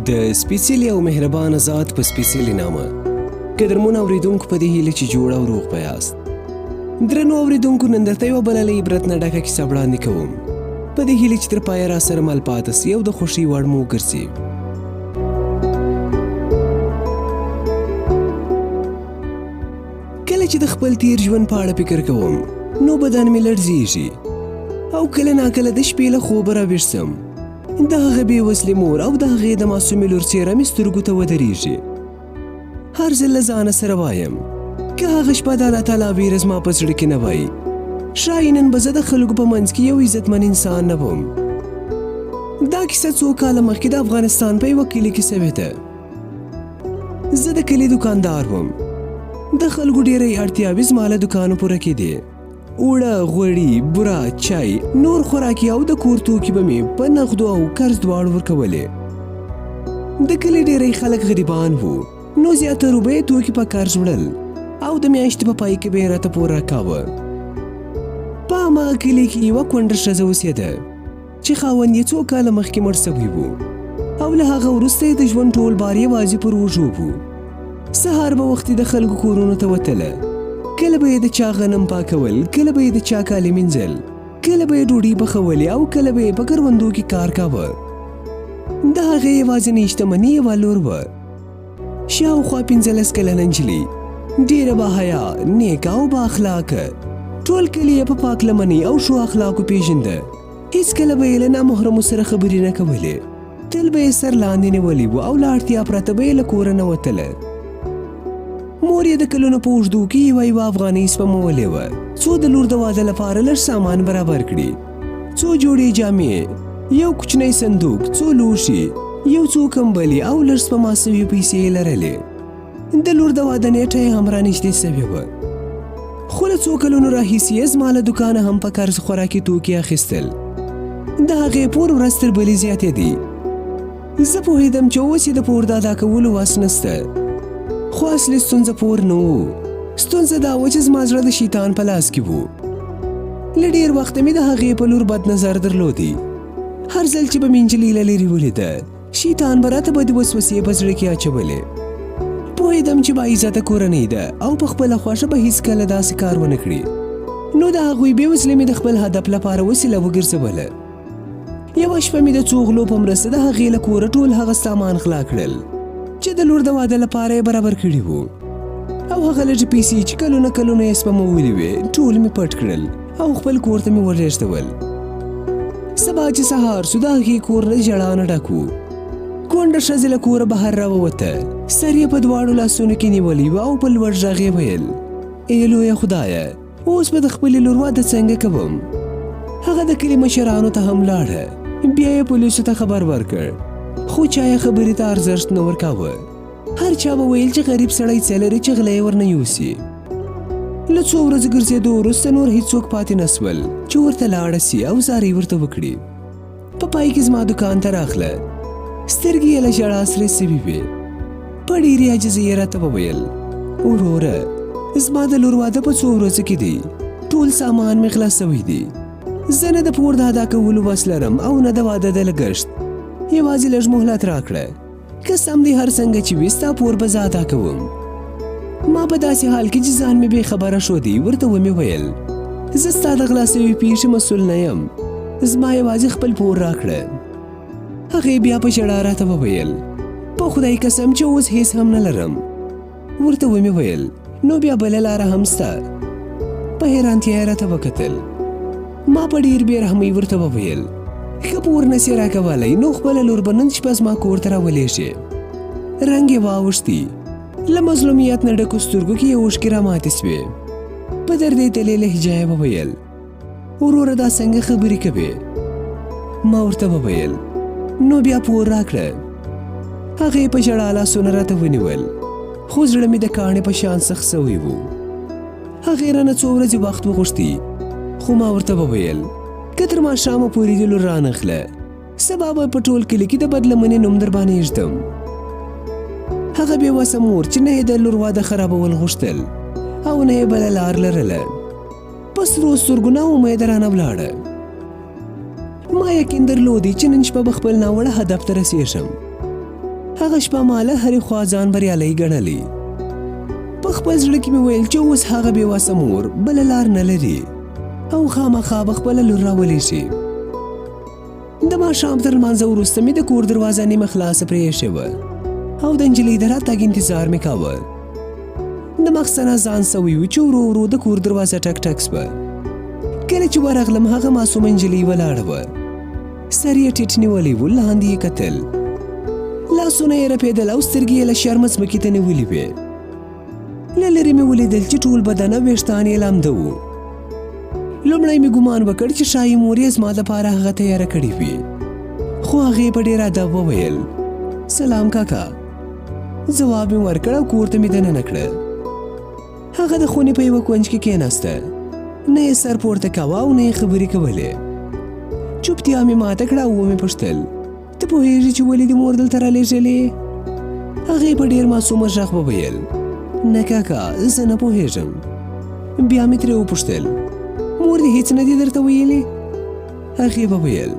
د سپېڅلي او مهربانه ذات په سپېڅلي نامه. قدرمن اوریدونکو، په دې هیله چې جوړ او روغ به یاست. درنو اوریدونکو، نن درته یوه بله له عبرت نه ډکه کیسه وړاندې کوم، په دې هیله چې تر پایه را سره مل پاته سي او د خوښۍ وړ مو وګرځي. کله چې د خپل تیر ژوند په اړه فکر کوم نو بدن مې لړزیږي او کله ناکله د شپې له خوبه راویښ سم. د هغه بې وسلې مور او د هغې د معصومې لور څېره مې سترګو ته ودرېږي. هر ځل له ځانه سره وایم، که هغه شپه د الله تعالی ویره زما په زړه کې نه وای، ښایي نن به زه د خلکو په منځ کې یو عزتمن انسان نه وم. دا کیسه څو کاله مخکې د افغانستان په یوه کلي کې سوې ده. زه د کلي دوکاندار وم. د خلکو ډېری اړتیاوې زما له دوکانه پوره کېدې. اوړه، غوړي، بوره، چای، نور خوراکي او د کور توکي به مې په نغدو او قرض دواړو ورکولې. د کلي ډېری خلک غریبان وو، نو زیاترو به یې توکي په قرض وړل او د میاشتې په پای کې به یې راته پور راکاوه. په هماغه کلي کې یوه کونډه ښځه اوسېده چې خاوند یې څو کاله مخکې مړ سوی و او له هغه وروسته یې د ژوند ټول بار یوازې پر اوږو و. سهار به وختي د خلکو کورونو ته وتله، کله به یې د چا غنم پاکول، کله به یې د چا کالي مینځل، کله به یې ډوډۍ پخولې او کله به یې په کروندو کې کار کاوه. د هغې یوازینۍ شتمني یوه لور وه، شاوخوا 15 کلنه نجلۍ، ډېره باحیا، نیکه او با اخلاقه. ټول کلي یې په پاک لمنۍ او ښو اخلاقو پېژنده. هیڅکله به یې له نامحرمو سره خبرې نه کولې، تل به یې سر لاندې نیولی و او له اړتیا پرته به یې له کوره نه وتله. مور یې د کلونو په اوږدو کې یوه یوه افغانۍ سپمولې وه څو د لور د واده لپاره لږ سامان برابر کړي. څو جوړې جامې، یو کوچنی صندوق، څو لوښي، یو څو کمبلې او لږ سپما سوې پیسې یې لرلې. د لور د واده نېټه یې هم رانږدې سوې وه، خو له څو کلونو راهیسې یې زما له دوکانه هم په قرض خوراکي توکي اخیستل. د هغې پور ورځ تر بلې زیاتېدی. زه پوهېدم چې اوس یې د پور د ادا کولو وس نسته، خو اصلي ستونزه پور نه و. ستونزه دا وه چې زما زړه د شیطان په لاس کې و. له ډېر وخته مې د هغې په لور بد نظر درلودی. هر ځل چې به مې نجلۍ له لرې ولیده، شیطان به راته بدې وسوسې په زړه کې اچولې. پوهېدم چې باعزته کورنۍ ده او په خپله خوښه به هیڅکله داسې کار ونه کړي، نو د هغوی بېوزلي مې د خپل هدف لپاره وسیله وګرځوله. یوه شپه مې د څو غلو په مرسته د هغې له کوره ټول هغه سامان غلا کړل چې د لور د واده لپاره یې برابر کړي وو، او هغه لږې پیسې چې کلونه کلونه یې سپمولې وې ټول مې پټ کړل او خپل کور ته مې ورلېږدول. سبا چې سهار سو، د هغې کور له ژړا نه ډک و. کونډه ښځه له کوره بهر راووته، سر یې په دواړو لاسونو کې نیولی و او په لوړ غږ یې ویل: ای لویه خدایه، اوس به د خپلې لور واده څنګه کوم؟ هغه د کلي مشرانو ته هم لاړه، بیا یې پولیسو ته خبر ورکړ، خو چا یې خبرې ته ارزښت نه ورکاوه. هر چا به ویل چې غریب سړی څه لري چې غله یې ورنه یوسي. له څو ورځو ګرځېدو وروسته نور هیڅوک پاتې نه سول چې ورته لاړه سي او زارۍ ورته وکړي. په پای کې زما دوکان ته راغله، سترګې یې له ژړا سرې سوي وې. په ډېرې عاجزۍ یې راته وویل: وروره، زما د لور واده په څو ورځو کې دی، ټول سامان مې غلا سوی دی. زه نه د پور د ادا کولو وس لرم او نه د واده د لګښت. یوازې لږ مهلت راکړه، که سم دی هر څنګه چې وي ستا پور به زه ادا کوم. ما په داسې حال کې چې ځان مې بې خبره ښودی ورته ومې ویل: زه ستا د غلا سوي پیښې مسؤل نه یم، زما یوازې خپل پور راکړه. هغې بیا په ژړا راته وویل: په خدای قسم چې اوس هیڅ هم نه لرم. ورته ومې ویل: نو بیا بله لاره هم سته. په حیرانتیا یې راته وکتل. ما په ډېر بې رحمۍ ورته وویل: ښه پور نسې راکولی نو خپله لور به نن شپه زما کور ته راولېږې. رنګ یې واوښتی، له مظلومیت نه ډکو سترګو کې یې اوښکې راماتې سوې. په دردېدلې لهجه یې وویل: وروره، دا څنګه خبرې کوې؟ ما ورته وویل: نو بیا پور راکړه. هغې په ژړا لاسونه راته ونیول، خو زړه مې د کاڼې په شان سخت سوی و. هغې رانه څو ورځې وخت وغوښتی، خو ما ورته وویل: که تر ماښامه پورې دې لور رانغله، سبا به په ټول کلي کې د بدلمنې نوم در باندې ږدم. هغه بې وسه مور چې نه یې د لور واده خرابول غوښتل او نه یې بله لار لرله، په سرو سترګو ناامیده رانه ولاړه. ما یقین درلودی چې نن شپه به خپل ناوړه هدف ته رسېږم. هغه شپه ما له هرې خوا ځان بریالی ګڼلی. په خپل زړه کې مې ویل چې اوس هغه بې وسه مور بله لار نه لري او خامخا به خپله لور راولېږي. د ماښام تر لمانځه وروسته مې د کور دروازه نیمه خلاصه پرې ایښې وه او د نجلۍ د راتګ انتظار مې کاوه. د مخزن اذان سوی و چې ورو ورو د کور دروازه ټک ټک سوه. کله چې ورغلم هغه معصومه نجلۍ ولاړه وه. سر یې ټیټ نیولی و، لاندې یې کتل، لاسونه یې رپېدل او سترګې یې له شرمه ځمکې ته نیولې وې. له لرې مې ولیدل چې ټول بدن او ویښتان یې لامده وو. لومړی مې ګومان وکړ چې ښایي مور یې زما دپاره هغه تیاره کړې وي، خو هغې په ډېر ادب وویل: سلام کاکا. ځواب مې ورکړ او کور ته مې دننه کړه. هغه د خونې په یوه کونج کې کېناسته، نه یې سر پورته کاوه او نه یې خبرې کولې. چوپتیا مې ماته کړه او ومې پوښتل: ته پوهېږې چې ولې دې مور دلته رالیږلې؟ هغې په ډېر معصومه غږ وویل: نه کاکا، زه نه پوهېږم. بیا مې ترې وپوښتل: مور دې هیڅ نه دي درته ویلي؟ هغې وویل: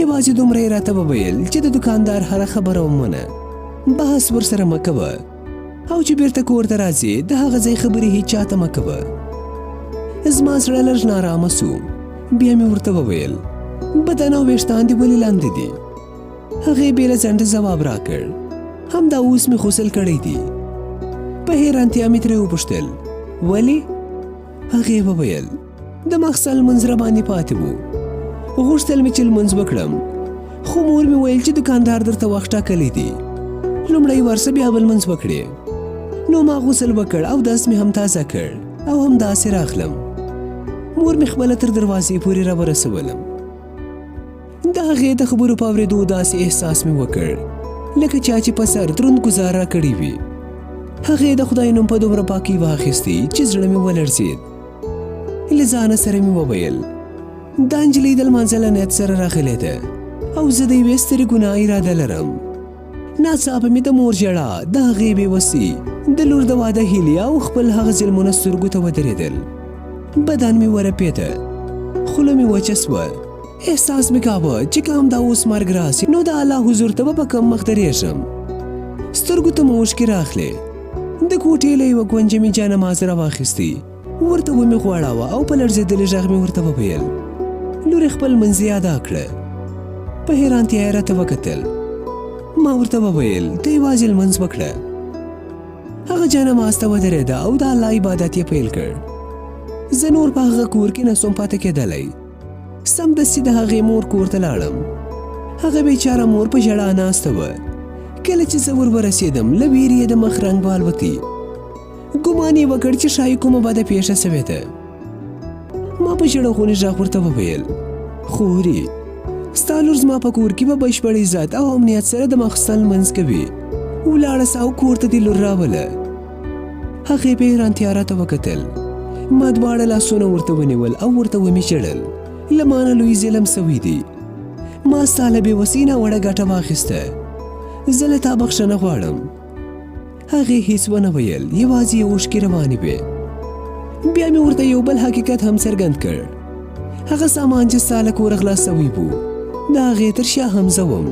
یوازې دومره یې راته وویل چې د دوکاندار هره خبره ومنه، بحث ورسره مه کوه، او چې بیرته کور ته راځې د هغه ځای خبرې هیچا ته مه کوه. زما زړه لږ نارامه سو. بیا مې ورته وویل: بدن او ویښتان دې ولې لاندې دي؟ هغې بې له ځنډه ځواب راکړ: همدا اوس مې غسل کړی دی. په حیرانتیا مې ترې وپوښتل: ولې؟ هغې وویل: د مخسل لمونځ راباندې پاتې و، غوښتل مې چې لمونځ وکړم، خو مور مې ویل چې دوکاندار درته وخت ټاکلی دی، لومړی ورسه بیا به لمونځ وکړې. نو ما غسل وکړ او دس مې هم تازه کړ او همداسې راغلم. مور مې خپله تر دروازې پورې راورسولم. د هغې د خبرو په اورېدو داسې احساس مې وکړ لکه چا چې په سر دروند ګزار راکړی وي. هغې د خدای نوم په دومره پاکۍ واخیستی چې زړه مې ولړزېد. له ځانه سره مې وویل: دا نجلۍ د لمانځه له نیت سره راغلې ده او زه د یوې سترې ګناه اراده لرم. ناڅاپه مې د مور ژړا، د هغې بېوسي، د لور د واده هیلې او خپل هغه ظلمونه سترګو ته ودرېدل. بدن مې ورپېده، خوله مې وچه سوه. احساس مې کاوه چې که همدا اوس مرګ راسي نو د الله حضور ته به په کوم مخ درېږم. سترګو ته مې اوښکې راغلې. د کوټې له یوه ګونجه مې جانماز راواخیستی، ورته ومې غوړاوه او په لړزېدلي غږ مې ورته وویل: لورې خپل لمونځ یې ادا کړه. په حیرانتیا یې راته وکتل. ما ورته وویل: ته یوازې لمونځ وکړه. هغه جانماز ته ودرېده او د الله عبادت یې پیل کړ. زه نور په هغه کور کې نه سوم پاتې کېدلی. سمدستي د هغې مور کور ته لاړم. هغه بیچاره مور په ژړا ناسته وه. کله چې زه ور ورسېدم له ویرې یې د مخ رنګ والوتی. ګومان یې وکړ چې ښایي کومه بده پیښه شوې ده. ما په ژړغوني غږ ورته وویل: خورې، ستا لور زما په کور کې په بشپړ عزت او امنیت سره د ماخستن لمونځ کوي. ولاړه سه او کور ته دې لور راوله. هغې په حیرانتیا راته وکتل. ما دواړه لاسونه ورته ونیول او ورته ومې ژړل: له ما نه لوی ظلم سوی دی. ما ستا له بېوسۍ ناوړه ګټه واخیسته. زه له تا بخښنه غواړم. هغې هیڅ ونه ویل، یوازې یې اوښکې روانې وې. بیا مې ورته یو بل حقیقت هم څرګند کړ. هغه سامان چې ستا له کوره غلا سوی و، د هغې تر شا هم زه وم.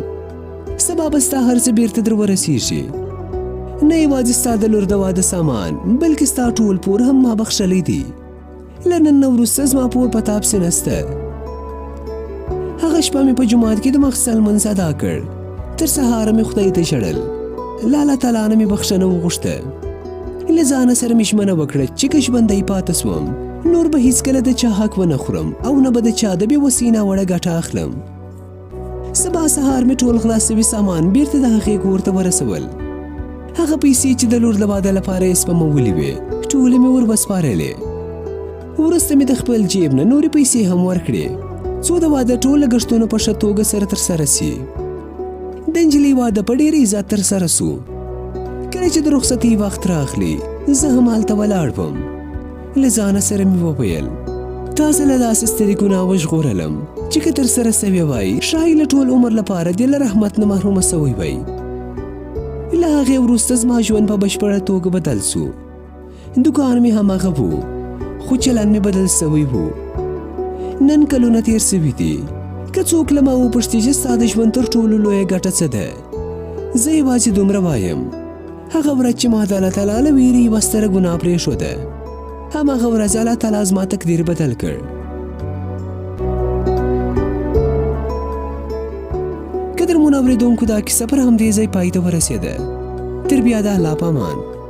سبا به ستا هر څه بیرته در ورسیږي. نه یوازې ستا د لور د واده سامان، بلکې ستا ټول پور هم ما بخښلی دی. له نن نه وروسته زما پور په تا پسې نسته. هغه شپه مې په جومات کې د مخسل لمونځ ادا کړ. تر سهاره مې خدای ته ژړل، له الله تعالی نه مې بخښنه وغوښته. له ځانه سره مې ژمنه وکړه چې که ژوندی پاته سوم نور به هیڅکله د چا حق ونه خورم او نه به د چا د بېوسۍ ناوړه ګټه اخلم. سبا سهار مې ټول غلا سوي سامان بیرته د هغې کور ته ورسول. هغه پیسې چې د لور د واده لپاره یې سپمولې وې ټولې مې ور وسپارلې. وروسته مې د خپل جیب نه نورې پیسې هم ورکړې څو د واده ټول لګښتونه په ښه توګه سره ترسره سي. د نجلۍ واده په ډېر عزت ترسره سو. کله چې د رخصتۍ وخت راغلی زه هم هلته ولاړ وم. له ځانه سره مې وویل: تا زه له داسې سترې ګناه وژغورلم چې که ترسره سوې وای ښایي له ټول عمر لپاره دې له رحمت نه محرومه سوی وای. له هغې وروسته زما ژوند په بشپړه توګه بدل سو. دوکان مې هماغه وو، خو چلند مې بدل سوی وو. نن کلونه تیر سوي دي. که څوک له ما وپوښتي چې ستا د ژوند تر ټولو لویه ګټه څه ده، زه یوازې دومره وایم، هغه ورځ چې ما د الله تعالی له ویرې یوه ستره ګناه پرېښوده، هماغه ورځ الله تعالی زما تقدیر بدل کړ. قدرمنو اورېدونکو، دا کیسه پر همدې ځای پای ته ورسېده. تر بیا د الله په امان.